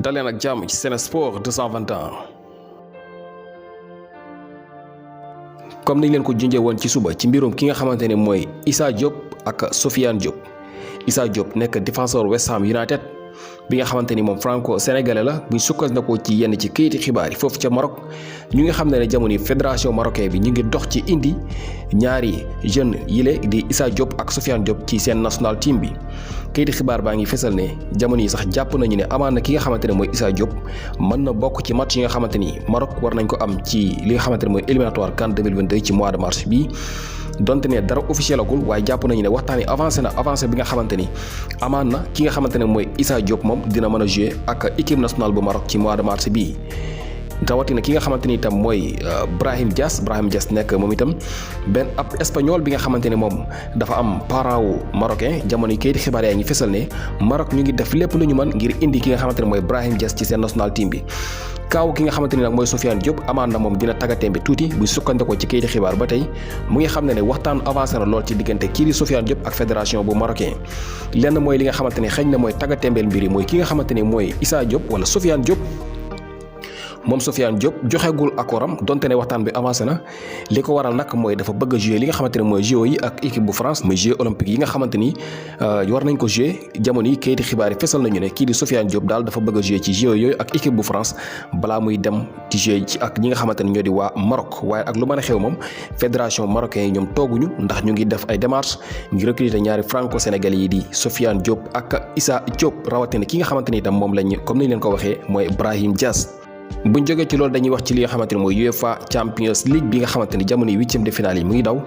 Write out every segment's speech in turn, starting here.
daleen ak jàmm ci Sen Sport 221. comme niñ leen ko junjee woon ci suba ci mbirum ki nga xamante ne mooy Issa Diop ak Sofiane Diop. Issa Diop nekk défenseur West Ham United bi nga xamante ni moom franco sénégalais la buñ sukkandikoo ci yenn ci kayiti xibaar yi foofu ca Maroc ñu ngi xam ne jamono fédération marocain bi ñu ngi dox ci indi ñaari jeune yile di Issa Diop ak Sofiane Diop ci seen national team bi. kayiti xibaar baa ngi fesal ne jamono yi sax jàpp nañu ne amaan na ki nga xamante ne mooy Issa Diop mën na bokk ci match yi nga xamante ni Maroc war nañ ko am ci li nga xamante ne mooy éliminatoire CAN 2022 ci mois de mars bi. donte ne dara officiel agul waaye jàpp nañu ne waxtaan yi avancé bi nga xamante ni amaan na ki nga xamante ne mooy Issa Diop moom dina mën a jouer ak équipe nationale bu Maroc ci mois de mars bii. rawatina ki nga xamante ni itam mooy Brahim Diaz nekk moom itam benn ab espagnol bi nga xamante ne moom dafa am parent wu marocain jamono yi kayiti xibaar yaa ngi fesal ne Maroc ñu ngi def lépp lu ñu mën ngir indi ki nga xamante ne mooy Brahim Diaz ci seen national team bi. kaaw ki nga xamante ni nag mooy Sofiane Diop amaan na moom dina tàggatémbe tuuti bu sukkandikoo ci kayiti xibaar ba tey mu ngi xam ne waxtaan avancé na lool ci diggante kii di Sofiane Diop ak fédération bu marocain lenn mooy li nga xamante ne xëy na mooy tàggatémbeel mbir yi mooy ki nga xamante ne mooy Issa Diop wala Sofiane Diop. moom Sofiane Diop joxegul accordam donte ne waxtaan bi avancé na li ko waral nag mooy dafa bëgg a jouer li nga xamante ne mooy JO yi ak équipe bu France muy Jeux olympiques yi nga xamante ni war nañ ko jouer jamono yi kayiti xibaar yi fesal nañu ne kii di Sofiane Diop daal dafa bëgg a jouer ci JO yooyu ak équipe bu France balaa muy dem ci jouer ci ak ñi nga xamante ne ñoo di waa Maroc waaye ak lu mën a xew moom fédération marocain yi ñoom tooguñu ndax ñu ngi def ay démarches ngir recruter ñaari franco sénégalais yi di Sofiane Diop ak Issa Diop rawatina ki nga xamante ni itam moom lañ comme ni leen ko waxee mooy Brahim Diaz. buñ jógee ci loolu dañuy wax ci li nga xamante ne mooy UEFA Champions League bi nga xamante ni jamono yi huitième de finale yi mu ngi daw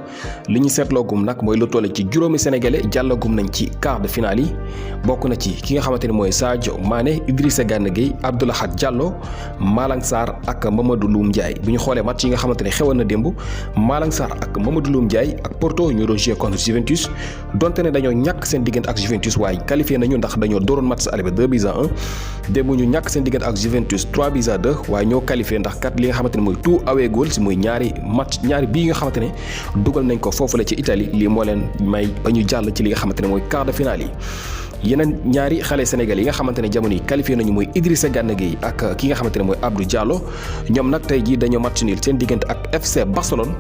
li ñu seetloogum nag mooy lu toll ci juróomi sénégalais jàllagum nañ ci quart de finale yi bokk na ci ki nga xamante ne mooy Sadio Mané Idrissa Gana Gueye Abdou Lahad Diallo Malang Sarr ak Mamadou Loum Ndiaye bu ñu xoolee match yi nga xamante ne xewoon na démb Malang Sarr ak Mamadou Loum Ndiaye ak Porto ñu doon jouer contre Juventus donte ne dañoo ñàkk seen diggante ak Juventus waaye qualifié nañu ndax dañoo dooroon match aller ba 2-1 démb ñu ñàkk seen diggante ak Juventus 3-2 waaye ñoo qualifié ndax kat li nga xamante ne mooy tout away goals muy ñaari bii nga xamante ne dugal nañ ko foofu la ci Italie lii moo leen may ba ñu jàll ci li nga xamante ne mooy quart de finale yi. yeneen ñaari xale Sénégal yi nga xamante ne jamono yi qualifié nañu mooy Idrissa Gana Gueye ak ki nga xamante ne mooy Abdou Diallo ñoom nag tey jii dañoo match nul seen diggante ak FC Barcelone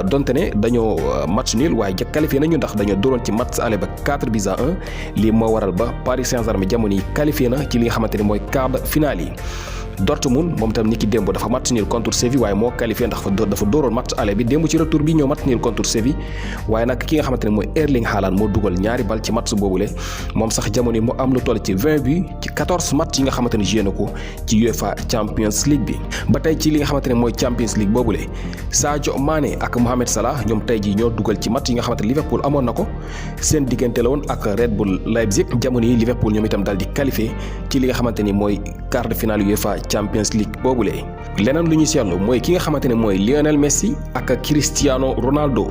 donte ne dañoo match nul waaye qualifié nañu ndax dañoo dóoroon ci match aller ba 4-1 lii moo waral ba Paris Saint-Germain jamono yi qualifié na ci li nga xamante ne mooy quart de finale yi. Dortmund moom tam niki démb dafa match nul contre Séville waaye moo qualifié ndax dafa dóoroon match aller bi démb ci retour bi ñoo match nul contre Séville waaye nag ki nga xamante ne mooy Erling Haaland moo dugal ñaari bal ci match boobule moom sax jamono yi mu am lu toll ci 20 buts ci 14 match yi nga xamante ne joué na ko ci UEFA Champions League bi. ba tey ci li nga xamante ne mooy Champions League boobule Sadio Mané ak Mohamed Salah ñoom tey jii ñoo dugal ci match yi nga xamante ne Liverpool amoon na ko seen diggante la woon ak Red Bull Leipzig jamono yi Liverpool ñoom itam daal di qualifié ci li nga xamante ni mooy quart de finale UEFA Champions League boobule. leneen lu ñu seetlu mooy ki nga xamante ne mooy Lionel Messi ak Cristiano Ronaldo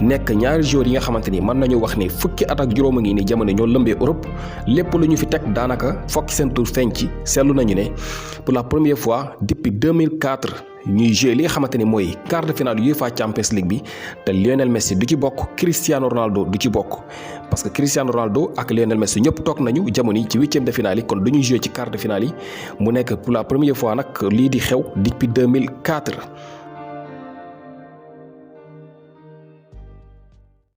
nekk ñaari joueurs yi nga xamante ni mën nañu wax ne fukki at ak juróom a ngi ni jamono ñoo lëmbee Europe lépp lu ñu fi teg daanaka fokki seen tur feeñ ci seetlu nañu ne pour la première fois depuis 2004 ñuy joué li nga xamante ni mooy quart de finale UEFA Champions League bi te Lionel Messi du ci bokk Cristiano Ronaldo du ci bokk parce que Cristiano Ronaldo ak Lionel Messi ñëpp toog nañu jamono yi ci huitième de finale yi kon du ñuy joué ci quart de finale yi mu nekk pour la première fois nag lii di xew depuis 2004.